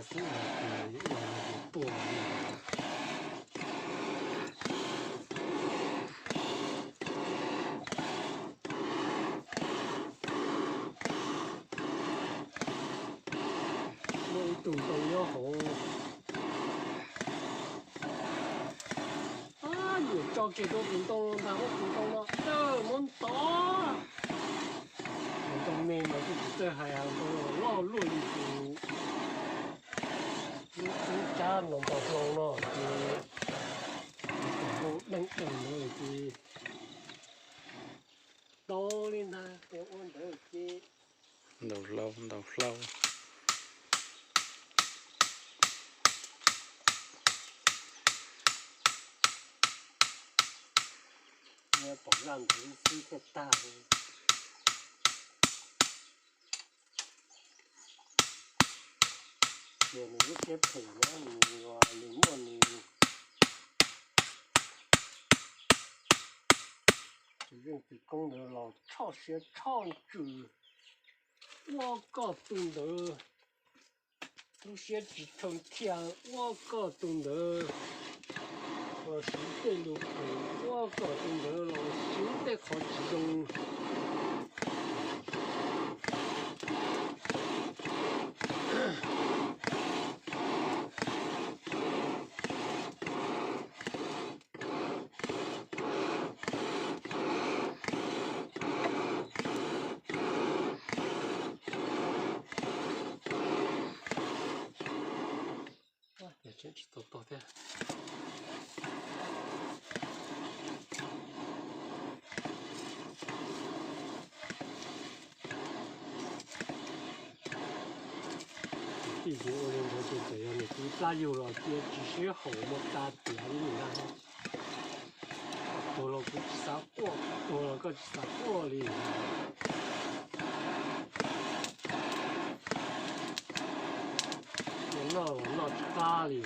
xwb ces ib yam li tuaj li. Muaj ib tug ntoo nyob hauv. Nyuam tso kiag rau tus ntoo los ntag, tus ntoo no dawb muab ntov. Tus ntoo me mas kuj tsis txawj hais, ntoo loj luaj li tus lub txwb cab no npau hlau no ces tus ntoo deeg deeg no ces tau li ntag, ces ua ntawd ces ntaus hlau ntaus hlau. Pom zaj ntawd xwb thiaj tag li. Ces nws lub siab phem na, nws, nws muaj nws tus yeej txiv koob ntawd los tshoj siab tshoj ntsws ua koj tus ntawd lub siab tsis thawj thiaj ua koj tus ntawd los siv tej lus phem, ua koj tus ntawd los siv tej qhov tsis zoo. Tsis tau tog thiab. Tij ces ua li ntawd ces txawm yog niam txiv plab yug los cia tsis sib haum mus tas tiav li ntag. Koj tuag los kuv tsis xav quaj, koj tuag los koj tsis xav quaj li. Noj los noj tsis qab li.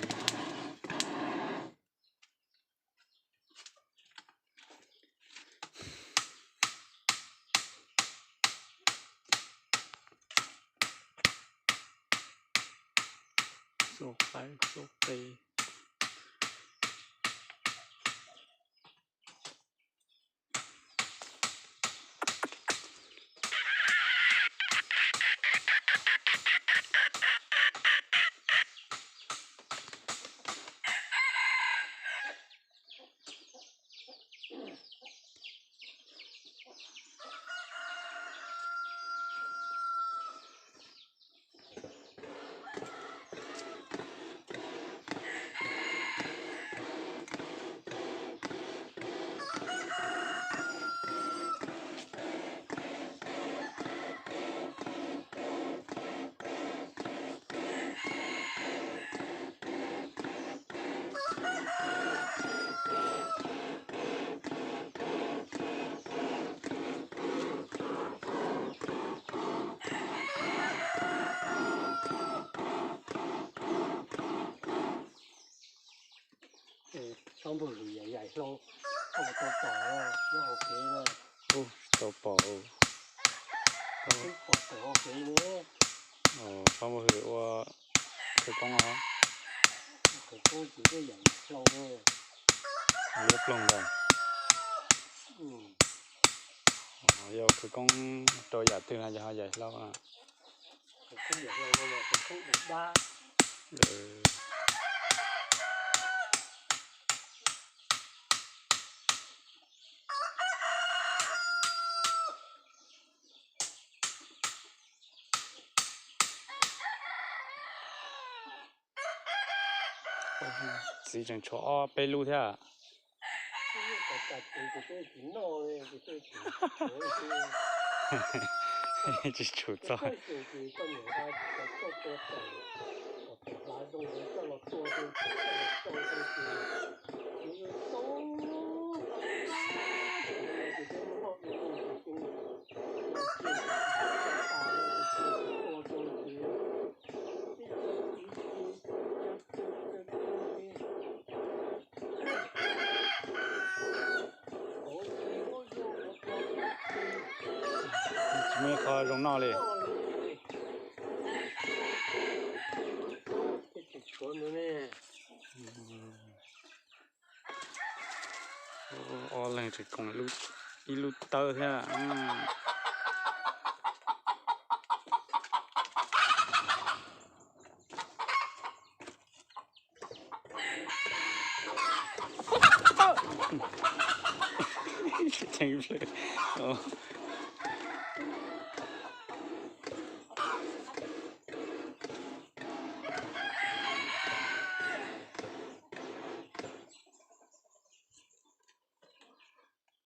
Xub qaib xub qe. Tsob npawg Hwm yaim yaim hlau, tau pom nyob hauv kev na. Tsis tau pom. Twb pom tawm hauv kev ne. Tsob npawg Hwm ua khawv koob os. Khawv koob ces twb yaim yaim hlau ne. Liab ploog ntag. Yog khawv koob rau yam twg no yog ho yaim hlau na. Khawv koob yaim hlau no mas khawv koob dab. Txiv tseem tshuav ob peb lub thiab. Tsis tshum txog. Tsis muaj ib qho zoo noj li. Ob leeg tseem koom ib lub tawb thiab. Tseem ib pliag,